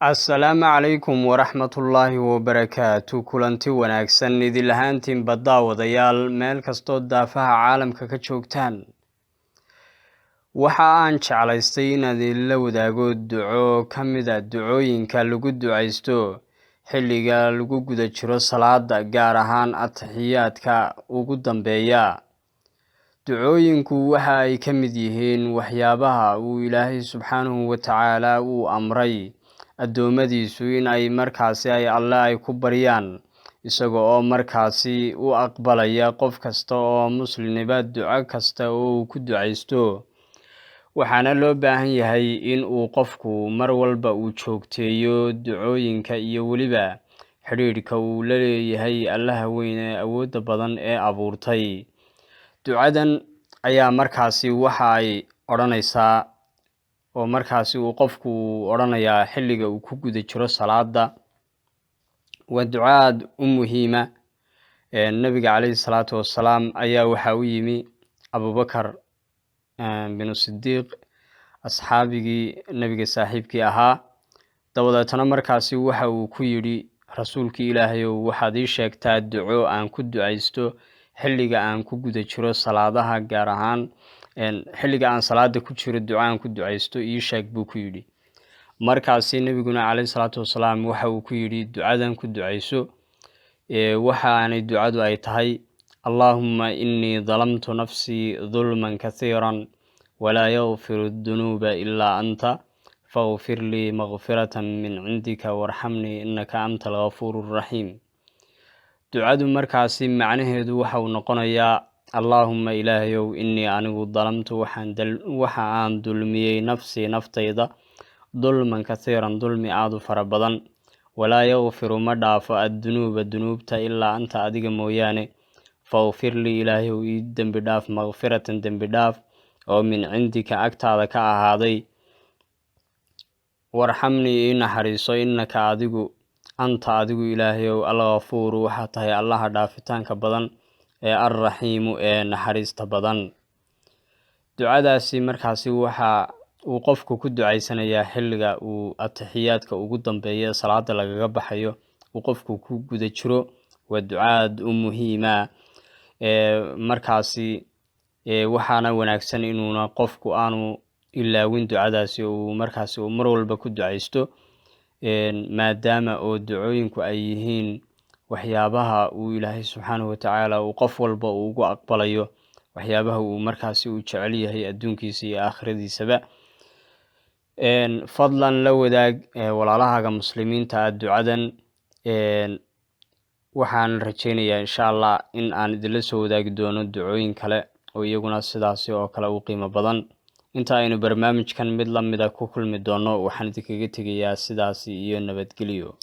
Assalaamu calaykum waraxmatullaahi wabarakaatu. Kulanti wanaagsan idin lahaantiinba, daawadayaal, meel kastoo daafaha caalamka ka joogtaan. Waxa aan jeclaystay inaan idinla wadaago duco ka mid a ducooyinka lagu ducaysto xilliga lagu guda jiro salaada, gaar ahaan atixiyaadka ugu dambeeya. Ducooyinku waxa ay ka mid yihiin waxyaabaha uu Ilaahay subxaanahu wa tacaala uu amray addoommadiisu in ay markaasi ay Alle ay ku baryaan, isaga oo markaasi u aqbalaya qof kasta oo muslimniba duco kasta oo uu ku ducaysto. Waxaana loo baahan yahay in uu qofku mar walba uu joogteeyo ducooyinka iyo weliba xidhiidhka uu la leeyahay Allaha weyn ee awoodda badan ee abuurtay. Ducadan ayaa markaasi waxa ay odhanaysaa, oo markaasi uu qofku odhanayaa xilliga uu ku guda jiro salaada. Waa duco aada u muhiima. Nabiga calayhi salaatu wassalaam ayaa waxaa u yimi Abubakar binu Sidiiq, asxaabigii nebiga saaxiibkii ahaa. Dabadeetana markaasi waxa uu ku yidhi: "Rasuulkii Ilaahayow, waxaad ii sheegtaa duco aan ku ducaysto xilliga aan ku guda jiro salaadaha, gaar ahaan xilliga aan salaada ku jiro, duco aan ku ducaysto ii sheeg," buu ku yidhi. Markaasi nebiguna calayhi salaatu wasalaam waxa uu ku yidhi: "Ducadan ku ducayso." Waxaanay ducadu ay tahay: "Allaahumma innii dalamtu nafsii dulman kathiiran, walaa yakfiru dunuuba ilaa anta, faghfir lii makfiratan min cindika warxamnii, innaka anta alghafuuru raxiim." Ducadu markaasi macnaheedu waxa uu noqonayaa: Allaahumma, Ilaahayow, innii, anigu, dalamtu, waxa aan dulmiyey, nafsii, naftayda, dulman kathiiran, dulmi aada u fara badan, walaa yakfiru, ma dhaafo, addunuuba, dunuubta, ilaa anta, adiga mooyaane, faghfir lii, Ilaahayow ii dembi dhaaf, makfiratan, dembi dhaaf oo min cindika, agtaada ka ahaaday, warxamnii, ii naxariiso, innaka, adigu, anta, adigu, Ilaahayow, alghafuuru, waxaa tahay Allaha dhaafitaanka badan ee alraxiimu, ee naxariista badan. Ducadaasi markaasi waxa uu qofku ku ducaysanayaa xilliga uu atixiyaadka ugu dambeeya salaada lagaga baxayo uu qofku ku guda jiro. Waa ducaad u muhiima markaasi. Waxaana wanaagsan inuuna qofku aanu ilaawin ducadaasi, uu markaasi uu mar walba ku ducaysto, maadaama oo ducooyinku ay yihiin waxyaabaha uu Ilaahay subxaanahu watacaala uu qof walba uu ugu aqbalayo waxyaabaha uu markaasi uu jecel yahay adduunkiisa iyo aakhiradiisaba. Fadlan la wadaag walaalahaaga muslimiinta ah ducadan. Waxaan rajeynayaa, insha Allah, in aan idinla soo wadaagi doono ducooyin kale oo iyaguna sidaasi oo kale u qiimo badan. Inta aynu barnaamijkan mid lamida ku kulmi doono, waxaan idinkaga tegayaa sidaasi iyo nabadgelyo.